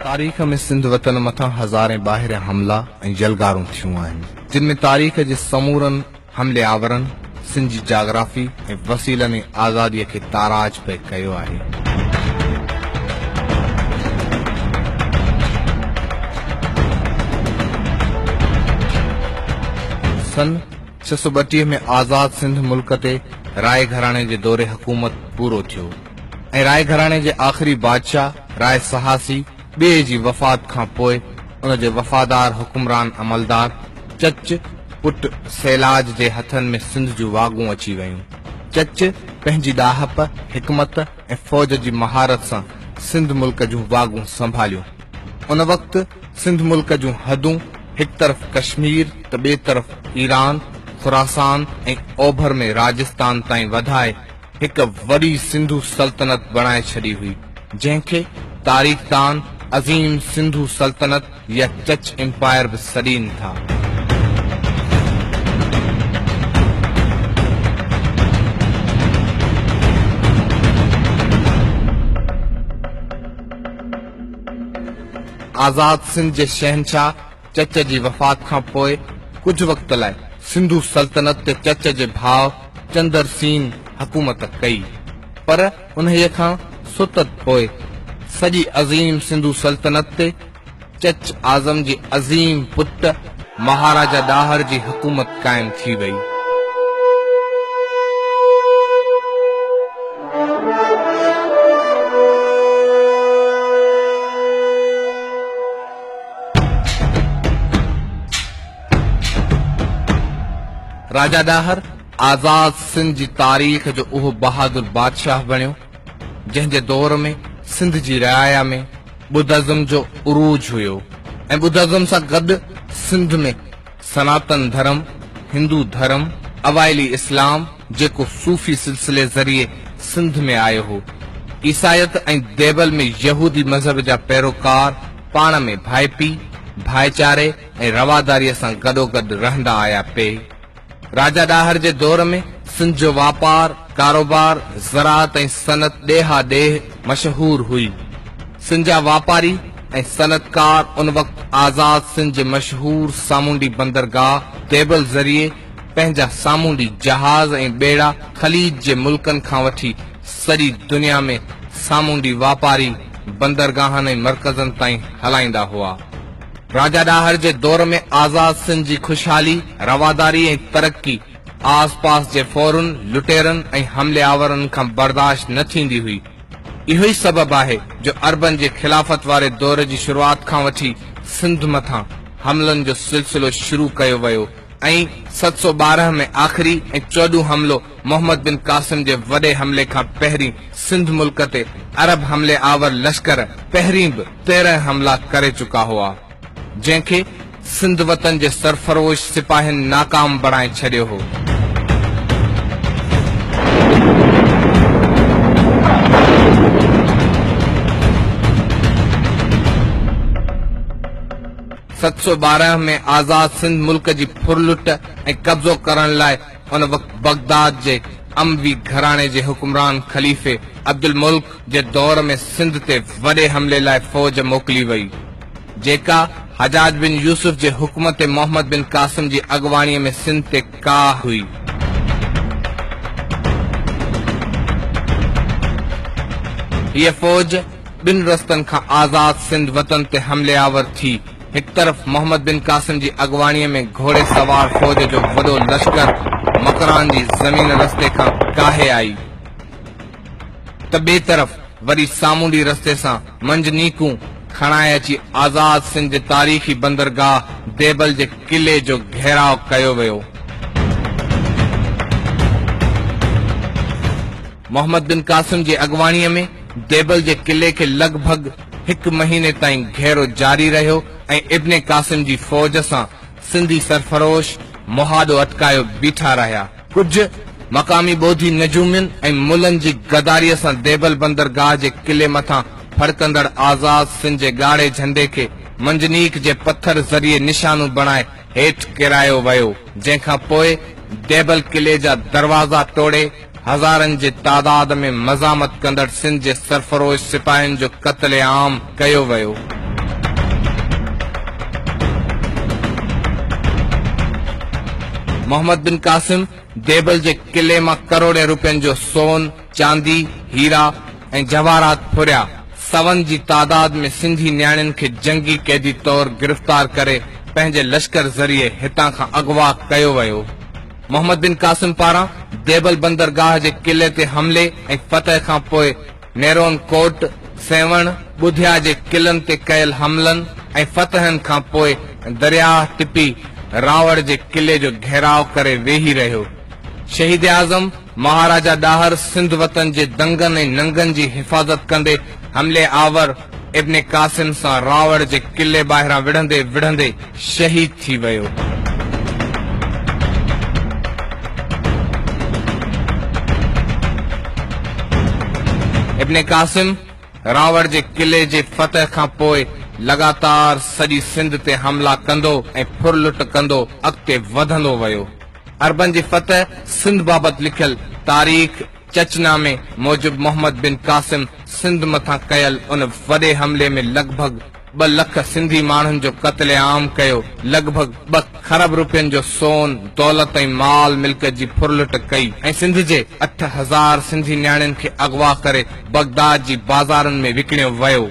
تاريخ ۾ سنڌ وطن مٿان هزارين ٻاهريان حملا ۽ يلغارون ٿيون آهن، جن ۾ تاريخ جي سمورن حملي آورن سنڌ جي جاگرافي ۽ وسيلن ۽ آزاديء کي تاراج پئي ڪيو آهي. سن 632 ۾ آزاد سنڌ ملڪ تي راء گهراڻي جي دور حڪومت پورو ٿيو ۽ راء گهراڻي جي آخري بادشاهه راء سهاسي ٻئي جي وفات کان پوء ان جي وفادار حڪمران عملدار چچ پٽ سيلاج جي هٿن ۾ سنڌ جون واڳون اچي ويون. چچ پنهنجي ڏاهپ، حڪمت ۽ فوج جي مهارت سان سنڌ ملڪ جون واڳون سنڀاليون. ان وقت سنڌ ملڪ جون حدون هڪ طرف ڪشمير ته ٻئي طرف ايران، خراسان ۽ اوڀر ۾ راجستان تائين وڌائي هڪ وڏي سنڌو سلطنت بڻائي ڇڏي هئي، جنهن کي تاريخدان عظيم سنڌو سلطنت يا چچ امپائر به سڏين ٿا. آزاد سنڌ جي شهنشاهه چچ جي وفات کان پوء ڪجهه وقت لاء سنڌو سلطنت تي چچ جي ڀاء چندر سين حڪومت ڪئي، پر انهيء کان ستت پوء سڄي عظيم سنڌو سلطنت تي چچ اعظم جي عظيم پٽ مهاراجا ڏاهر جي حڪومت قائم ٿي وئي. راجا ڏاهر آزاد سنڌ جي تاريخ جو اهو بهادر بادشاهه بڻيو، جنهن جي دور ۾ سنڌ جي رعايا ۾ ٻڌازم جو عروج هيو ۽ ٻڌازم سان گڏ سنڌ ۾ سناتن ڌرم، هندو ڌرم، اوائلي اسلام جيڪو صوفي سلسلي ذريعي سنڌ ۾ آيو هو، عيسائيت ۽ ديبل ۾ يهودي مذهب جا پيروڪار پاڻ ۾ ڀائپي، ڀائيچاري ۽ رواداريء سان گڏوگڏ رهندا آيا پئي. راجا ڏاهر جي دور ۾ سنڌ جو واپار، ڪاروبار، زراعت ۽ صنعت ڏيها ڏيهه مشهور هئي. سنڌ جا واپاري ۽ صنعتڪار ان وقت آزاد سنڌ جي مشهور سامونڊي بندرگاهه ديبل ذريعي پنهنجا سامونڊي جهاز ۽ ٻيڙا خليج جي ملڪن کان وٺي سڄي دنيا ۾ سامونڊي واپاري بندرگاهن ۽ مرڪزن تائين هلائيندا هئا. راجا ڏاهر جي دور ۾ آزاد سنڌ جي خوشحالي، رواداري ۽ ترقي آس پاس جي ڦورن، لٽيرن ۽ حملي آورن کان برداشت نه ٿيندي هئي. اهو ئي سبب آهي جو عربن جي خلافت واري دور جي شروعات کان وٺي سنڌ مٿان حملن جو سلسلو شروع ڪيو ويو ۽ 712 ۾ آخري ۽ چوڏهون حملو محمد بن قاسم جي وڏي حملي کان پهرين سنڌ ملڪ تي عرب حملي آور لشڪر پهرين به 13 حملا ڪري چڪا هئا، جنهن کي سنڌ وطن جي سرفروش سپاهين ناڪام بڻائي ڇڏيو هو. 712 ۾ آزاد سنڌ ملڪ جي ڦرلٽ ۽ قبضو ڪرڻ لاء ان وقت بغداد جي اموي گهراڻي جي حڪمران خليفي عبدالملڪ جي دور ۾ سنڌ تي وڏي حملي لاء فوج موڪلي وئي، جيڪا حجاج بن يوسف جي حڪم تي محمد بن قاسم جي اڳواڻيء ۾ سنڌ تي ڪاهه هئي. هيء فوج ٻن رستن کان آزاد سنڌ وطن تي حملي آور ٿي. هڪ طرف محمد بن قاسم جي اڳواڻيء ۾ گهوڙي سوار فوج جو وڏو لشڪر مڪران جي زمين رستي کان ڪاهي آئي ته ٻئي طرف وري سامونڊي رستي سان منجنيقون کڻائي اچي آزاد سنڌ جي تاريخي بندرگاهه ديبل جي قلعي جو گهيراء ڪيو ويو. محمد بن قاسم جي اڳواڻيء ۾ ديبل جي قلعي کي لڳ ڀڳ هڪ مهيني تائين گهيرو جاري رهيو ۽ ابن قاسم جي فوج سان سنڌي سرفروش مهاڏو اٽڪايو بيٺا رهيا. ڪجهه مقامي ٻوڌي نجومين ۽ ملن جي غداريء سان ديبل بندرگاهه جي قلعي مٿان ڦڙڪندڙ آزاد سنڌ جي ڳاڙهي جهنڊي کي منجنيق جي پٿر ذريعي نشانو بڻائي هيٺ ڪيرايو ويو، جنهن کان پوء ديبل قلعي جا دروازا ٽوڙي. هزارن جي تعداد ۾ مزاحمت ڪندڙ سنڌ جي سرفروش سپاهين جو قتل عام ڪيو ويو. محمد بن قاسم ديبل جي قلعي مان ڪروڙين روپين جو سون، چاندي، هيرا ۽ جواهرات ڦريا. سون جي تعداد ۾ سنڌي نياڻين کي جنگي قيدي طور گرفتار ڪري پنهنجي لشڪر ذريعي هتان کان اغوا ڪيو ويو. محمد بن قاسم پاران ديبل بندرگاهه جي قلعي تي حملي ۽ فتح کان پوء نيرون ڪوٽ، سيوهڻ، ٻڌيا جي قلعن تي ڪيل حملن ۽ فتحن کان پوء درياهه ٽپي راوڙ جي قلعي جو گهيراء ڪري ويهي رهيو. شهيد اعظم مهاراجا ڏاهر سنڌ وطن جي دنگن ۽ ننگن جي حفاظت ڪندي حملي آور ابن قاسم سان راوڙ جي قلعي ٻاهران وڙهندي وڙهندي شهيد ٿي ويو. ابن قاسم راوڙ جي قلعي جي فتح کان پوء لڳاتار سڄي سنڌ تي حملا ڪندو ۽ ڦرلٽ ڪندو اڳتي وڌندو ويو. عربن جي فتح سنڌ بابت لکيل تاريخ چچنامي موجب محمد بن قاسم سنڌ مٿان ڪيل ان وڏي حملي ۾ لڳ ڀڳ ٻه لک سنڌي ماڻهن جو قتل عام ڪيو، لڳ ڀڳ ٻه کرب روپين جو سون، دولت ۽ مال ملڪيت جي ڦرلٽ ڪئي ۽ سنڌ جي 8000 سنڌي نياڻين کي اغوا ڪري بغداد جي بازارن ۾ وڪڻيو ويو.